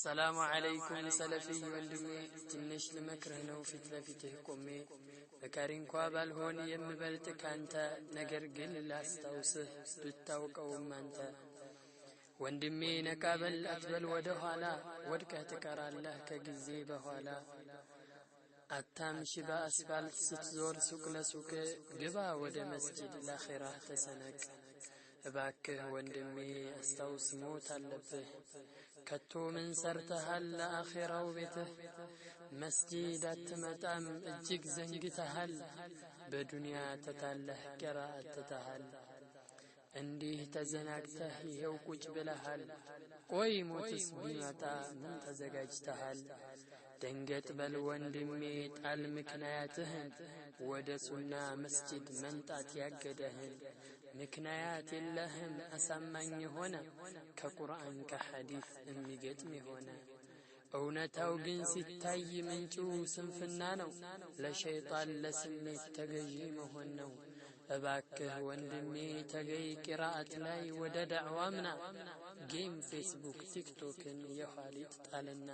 ሰላሙ ዓለይኩም ሰለፊይ ወንድሜ፣ ትንሽ ልመክርህ ነው ፊት ለፊትህ ቆሜ። መካሪ እንኳ ባልሆን የምበልጥ ካንተ፣ ነገር ግን ላስታውስህ ብታውቀውም አንተ። ወንድሜ ነቃ በል፣ አትበል ወደ ኋላ፣ ወድቀህ ትቀራለህ ከጊዜ በኋላ። አታምሽ በአስፋልት ስትዞር ሱቅ ለሱቅ፣ ግባ ወደ መስጂድ ለአኼራህ ተሰነቅ። እባክህ ወንድሜ አስታውስ፣ ሞት አለብህ። ከቶ ምን ሰርተሃል ለአኼራው ቤትህ? መስጂድ አትመጣም እጅግ ዘንግተሃል። በዱንያ ተታለህ ቂራአት ትተሃል። እንዲህ ተዘናግተህ ይኸው ቁጭ ብለሃል። ቆይ ሞትስ ቢመጣ ምን ተዘጋጅተሃል? ደንገጥ በል ወንድሜ፣ ጣል ምክንያትህን፣ ወደ ሱና መስጂድ መምጣት ያገደህን። ምክንያት የለህም አሳማኝ የሆነ፣ ከቁርአን ከሐዲስ የሚገጥም የሆነ። እውነታው ግን ሲታይ ምንጩ ስንፍና ነው፣ ለሸይጣን ለስሜት ተገዢ መሆን ነው። እባክህ ወንድሜ ተገይ ቂራአት ላይ፣ ወደ ዳዕዋምና። Game፣ ፌስቡክ፣ ቲክቶክን የኋሊት ጣልና።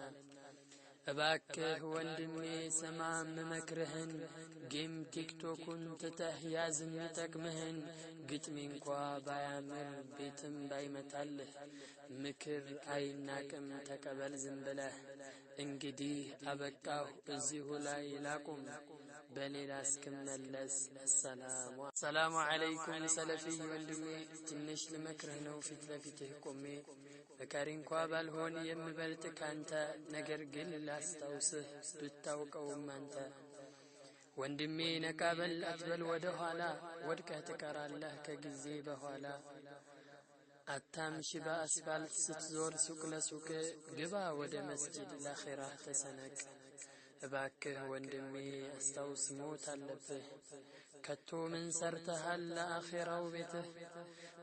እባክህ ወንድሜ ስማ ምመክርህን፣ game ቲክቶኩን ትተህ ያዝ የሚጠቅምህን። ግጥሜ እንኳ ባያምር ቤትም ባይመታልህ፣ ምክር አይናቅም ተቀበል ዝም ብለህ። እንግዲህ አበቃሁ፣ እዚሁ ላይ ላቁም፣ በሌላ እስክመለስ ሰላሙ ዓለይኩም ሰለፊይ ወንድሜ፣ ትንሽ ልመክርህ ነው ፊት ለፊትህ ቆሜ። መካሪ እንኳ ባልሆን የምበልጥ ካንተ፣ ነገር ግን ላስታውስህ ብታውቀውም አንተ። ወንድሜ ነቃ በል፣ አትበል ወደ ኋላ፣ ወድቀህ ትቀራለህ ከጊዜ በኋላ። አታምሽ በአስፋልት ስትዞር ሱቅ ለሱቅ፣ ግባ ወደ መስጂድ ለአኼራህ ተሰነቅ። እባክህ ወንድሜ አስታውስ፣ ሞት አለብህ። ከቶ ምን ሰርተሃል ለአኼራው ቤትህ?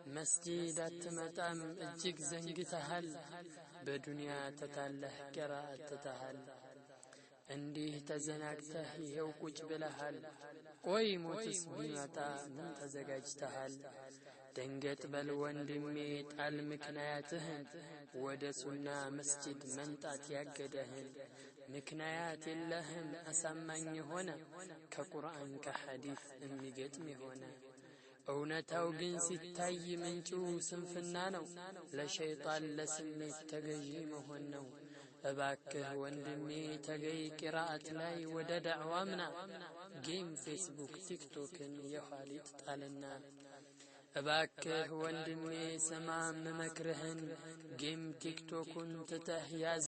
መስጂድ አትመጣም እጅግ ዘንግተሃል። በዱንያ ተታለህ ቂራአት ትተሃል። እንዲህ ተዘናግተህ ይኸው ቁጭ ብለሃል። ቆይ ሞትስ ቢመጣ ምን ተዘጋጅተሃል? ደንገጥ በል ወንድሜ፣ ጣል ምክንያትህን፣ ወደ ሱና መስጂድ መምጣት ያገደህን። ምክንያት የለህም አሳማኝ የሆነ፣ ከቁርአን ከሐዲስ የሚገጥም የሆነ። እውነታው ግን ሲታይ ምንጩ ስንፍና ነው፣ ለሸይጣን ለስሜት ተገዢ መሆን ነው። እባክህ ወንድሜ ተገይ ቂራአት ላይ፣ ወደ ዳዕዋምና። Game፣ ፌስቡክ፣ ቲክቶክን የኋሊት ጣልና። እባክህ ወንድሜ ስማ ምመክርህን፣ game ቲክቶኩን ትተህ ያዝ